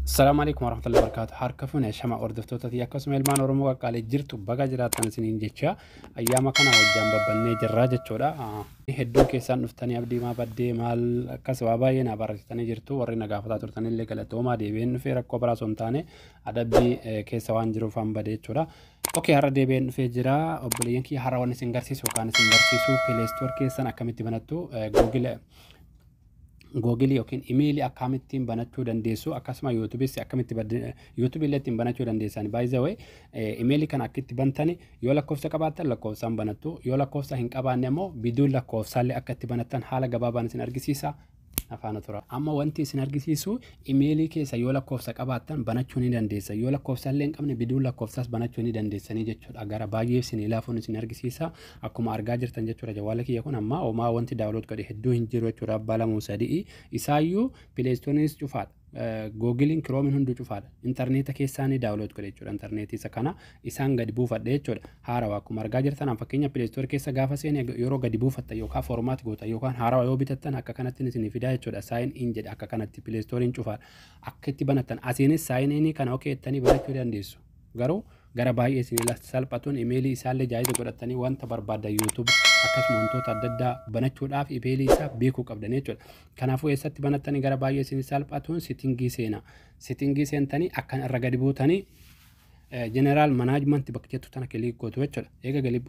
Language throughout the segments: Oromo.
Assalamu alaikum warahmatullahi wabarakatuh. Harka fuune shama hordoftoota akkasuma ilmaan Oromoo qaqqaalee jirtu baga jiraattan isiniin jecha ayyaama kana wajjin babbannee jirra jechuudha. Hedduun keessaan dhuftanii abdii maa baddee maal akkas waa baay'ee na barreessitanii jirtu, warri na gaafataa turtanillee galatoomaa. Deebi'een dhufee rakkoo biraa osoo hin taane adabbii keessa waan jiruuf han bade jechuudha. Okay, har'a deebi'een dhufee jira. Obboleeyyan kiyya, har'a wanni isin garsiisu yookaan isin barsiisu Play Store keessan akkamitti banattu, Google yookiin imeelii akkamittiin banachuu dandeessu, akkasuma YouTubeis akkamitti YouTube illee ittiin banachuu dandeessan. By the way, imeelii kana akka itti bantani, yoo lakkoofsa qabaattan lakkoofsaan banattu, yoo lakkoofsa hin qabaanne immoo biduun lakkoofsaallee akka itti banattan haala gabaabaan isin argisiisa. Afaana tura. Amma wanti isin argisiisu, imeelii keessa yoo lakkoofsa qabaattan banachuu ni dandeessa. Yoo lakkoofsa illee hin qabne biduun lakkoofsaas banachuu ni dandeessanii jechuudha. Gara baay'ee isin ilaafuun isin argisiisa. Akkuma argaa jirtan jechuudha. Jawaala kiyya kun amma homaa wanti download godhe hedduu hin jiru jechuudha. Abbaa lamuu sadii. Isaayyuu Play Storeinis cufaadha. Googleiin, Chromeiin hunduu cufaadha. Intarneeta keessaanii download godhe jechuudha. Intarneetii isa kana isaan gadi buufadhe jechuudha. Haarawaa akkuma argaa jirtan, fakkeenya Play Store keessa gaafa seene, yeroo gadi buufattan yookaan format gootan yookaan haarawaa yoo bitattan, akka kanatti isinii fidaa jechuudha. Sign in jedha akka kanatti, Play Storeiin cufaadha. Akka itti banattan asiinis sign inii kana okay jettanii banachuu dandeessu. Garuu gara baay'ee isin salphatuun imeelii isaallee jaayiza godhatanii wanta barbaadan, YouTube akkasuma wantoota adda addaa banachuudhaaf imeelii isaa beekuu qabdan jechuudha. Kanaafuu eessatti banattanii gara baay'ee isin salphatuun settingii seena. Settingii seentanii akkan irra gadi buutanii general management bakka jettu tana click gootu jechuudha. Eega gadi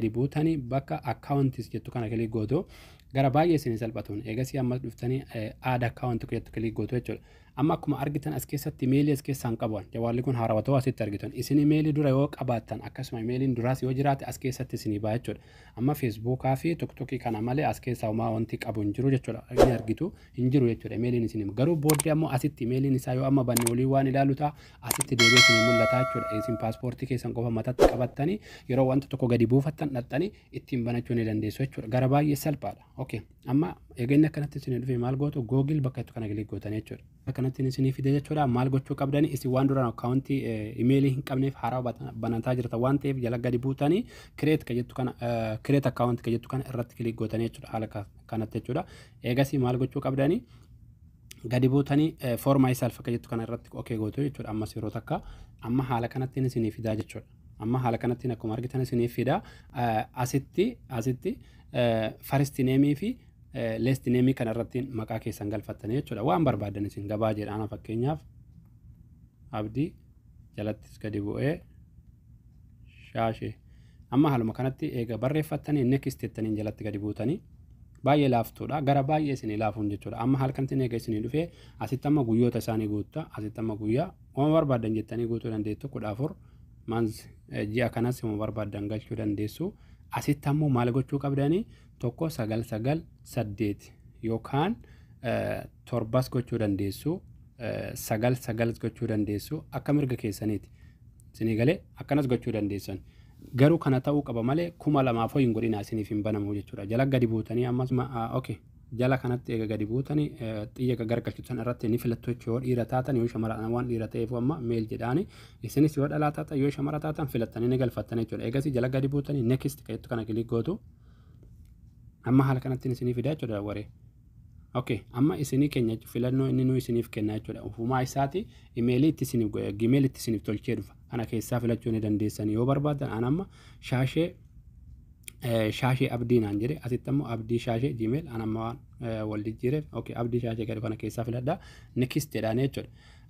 buutanii bakka accounts jettu kana click gootu, gara baay'ee isin salphatuun. Eegasii ammas dhuftanii add account jettu click gootu jechuudha. Amma akkuma argitan as keessatti imeelii as keessaa hin qabu. Jawaalli kun haarawaa ta'uu asitti argitan. Isin imeelii dura yoo qabaattan, akkasuma imeeliin duraas yoo jiraate, as keessatti isinii ba'a jechuudha. Amma Facebookaa fi TikTokii kana malee as keessaa homaa wanti qabu hin jiru jechuudha. Inni argitu hin jiru jechuudha imeeliin isinii. Garuu booddee ammoo asitti imeeliin isaa yoo amma banne olii waan ilaalu ta'a, asitti deebi'ee isinii mul'ata jechuudha. Isin paaspoortii keessan qofa mataatti qabattanii yeroo wanta tokko gadi buufattan dhaxxanii ittiin banachuu ni dandeessu jechuudha. Gara baay'ee salphaadha. Okay. Amma eegeenni akkanatti isinii dhufe maal gootu? Google bakka itti kana click gootanii jechuudha. Akkanatti isinii fide jechuudha. Maal gochuu qabdani? Isin waan duraan akkaawuntii imeelii hin qabneef haaraa banataa jirta waan ta'eef, jala gadi buutanii create ka jettu kana, create account ka jettu kana irratti click gootanii jechuudha. Haala kanatti jechuudha. Eegasii maal gochuu qabdani? Gadi buutanii for myself ka jettu kana irratti okay gootu jechuudha. Ammas yeroo takka amma haala kanatti isinii fidaa jechuudha. Amma haala kanatti akkuma argitan isinii fidaa. Asitti first nameii fi last nameii kana irratti maqaa keessan galfattanii jechuudha. Waan barbaadan isin gabaa jedhaana, fakkeenyaaf Abdii, jalattis gadi bu'ee Shaashee. Amma haaluma kanatti eega barreeffattanii next jettanii jalatti gadi buutanii baay'ee laaftuudha. Gara baay'ee isinii laafuun jechuudha. Amma haala kanatti eega isinii dhufee asitti amma guyyoota isaanii guutta. Asitti amma guyyaa waan barbaadan jettanii guutuu dandeettu, 14 month, ji'a kanas waan barbaadan galchuu dandeessu. Asitti ammoo maal gochuu qabdanii? 1998 yookaan torbas gochuu dandeessu, sagal sagalas gochuu dandeessu, akka mirga keessaniiti. Isinii galee? Akkanas gochuu dandeessan. Garuu kana ta'uu qaba malee 2000 hin godhina, isiniif hin banamu jechuudha. Jala gadi buutanii ammas, okay, jala kanatti eega gadi buutanii xiyya gargalchitu irratti ni filattu jechuudha. Yoo dhiira taatan, yoo shamara waan dhiira ta'eef amma male jedhaani, isinis yoo dhalaa taatan, yoo shamara taatan filattanii ni galfattanii jechuudha. Eegasii jala gadi buutanii next ka jettu kana click gootu. Amma haala kanatti isinii fida jechuudha waree. Okay, amma isinii keenya filannoo inni nu isiniif kenna jechuudha. Ufumaa isaati imeelii itti isiniif Gmail itti isiniif tolchee dhufa. Kana keessaa filachuu ni dandeessan yoo barbaadan. An amma Shaashee, Shaashee Abdii naan jedhe. Asitti ammoo Abdii Shaashee Gmail, an amma waan wal jijjiireef, okay, Abdii Shaashee gadi kana keessaa filadha. Next jedhaan jechuudha.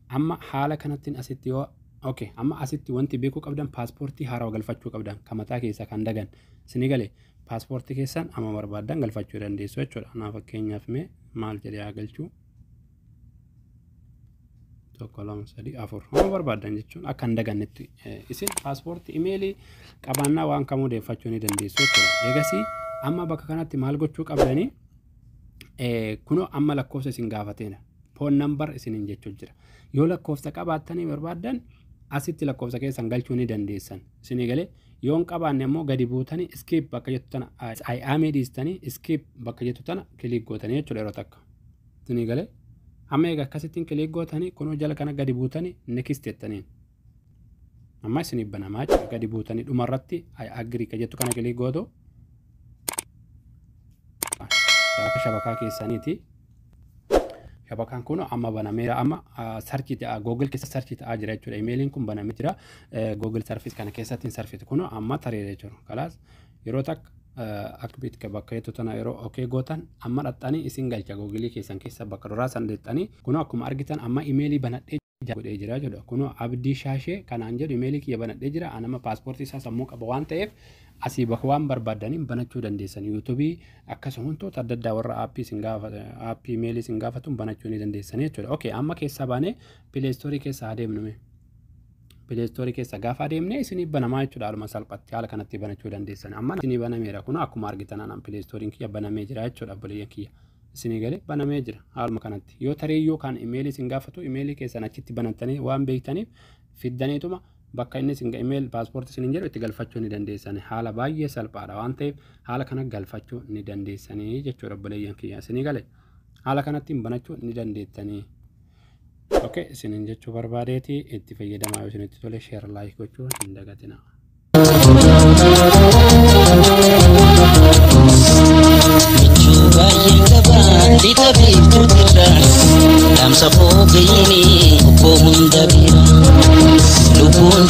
Amma haala kanattiin asitti yoo, okay, amma asitti wanti beekuu qabdan paaspoortii haarawaa galfachuu qabdan, kan mataa keessaa kan dagan. Isinii galee? Paaspoortii keessan amma barbaadan galfachuu dandeessu jechuudha. Anaa fakkeenyaaf mee maal jedhee haa galchuu? Tokko, lama, sadii, afur, amma barbaadan jechuun akka hin dagannetti isin paaspoortii imeelii qabaannaa waan kamuu deeffachuu ni dandeessu jechuudha. Eegasii amma bakka kanatti maal gochuu qabdanii? Kunoo amma lakkoofsa isin gaafateena. Phone number isiniin jechuu jira. Yoo lakkoofsa qabaattanii barbaadan asitti lakkoofsa keessan galchuu ni dandeessan. Isinii galee? Yoo hin qabaanne immoo gadi buutanii skip bakka jettu tana, I am dhiistanii skip bakka jettu tana click gootanii jechuudha yeroo takka. Isinii galee? Amma egaa akkasittiin click gootanii kunoo jala kana gadi buutanii next jettaniin. Amma isiniif banamaa jechuudha. Gadi buutanii dhumarratti I agree ka jettu kana click gootu. Akka shabakaa keessaniiti. Shabakaan kun amma banameera, amma search ta'a, Google keessa search ta'aa jira jechuudha. Imeeliin kun banamee jira. Google service kana keessatti hin search kun amma tareera jechuudha. Kalaas yeroo takka akka bitka bakka jettu tana yeroo okay gootan, amma dhaxxanii isin galcha Googilii keessan keessa bakka duraa san deexxanii. Kun akkuma argitan amma imeelii banadhee godhee jira jechuudha. Kun Abdii Shaashee kanaan jedhu imeelii kiyya banadhee jira. Anama paaspoortii isaa sammuu qaba waan ta'eef, asii bakka waan barbaadaniin banachuu dandeessan. Yuutuubii akkasuma wantoota adda addaa warra aappii isin gaafatu, aappii imeelii isin gaafatu banachuu ni dandeessan jechuudha. Okay, amma keessaa baanee Play Store keessa adeemnu. Play Store keessa gaafa adeemne isinii banamaa jechuudha. Haaluma salphatti haala kanatti banachuu dandeessan. Amma isinii banameera. Kun akkuma argitan anaan Play Storeiin kiyya banamee jira jechuudha, obboleeyyan kiyya. Isinii galee banamee jira haaluma kanatti. Yoo tarii yoo kan imeelii isin gaafatu, imeelii keessan achitti banattanii waan beektaniif, fiddaniituma bakka inni isin email paaspoortii isin jedhu itti galfachuu ni dandeessan. Haala baay'ee salphaadha waan ta'eef, haala kana galfachuu ni dandeessanii jechuudha, obboleeyyan kiyya. Isinii galee haala kanatti banachuu ni dandeettanii. Okay, isinin jechuu barbaadeeti. Itti fayyadamaa. Yoo isinitti tole, share, like gochuu hin dagatinaa. Michuu baay'een qaba lixa biiftuutirra, dhaamsa foogayini obbo hunda bira lubbuun.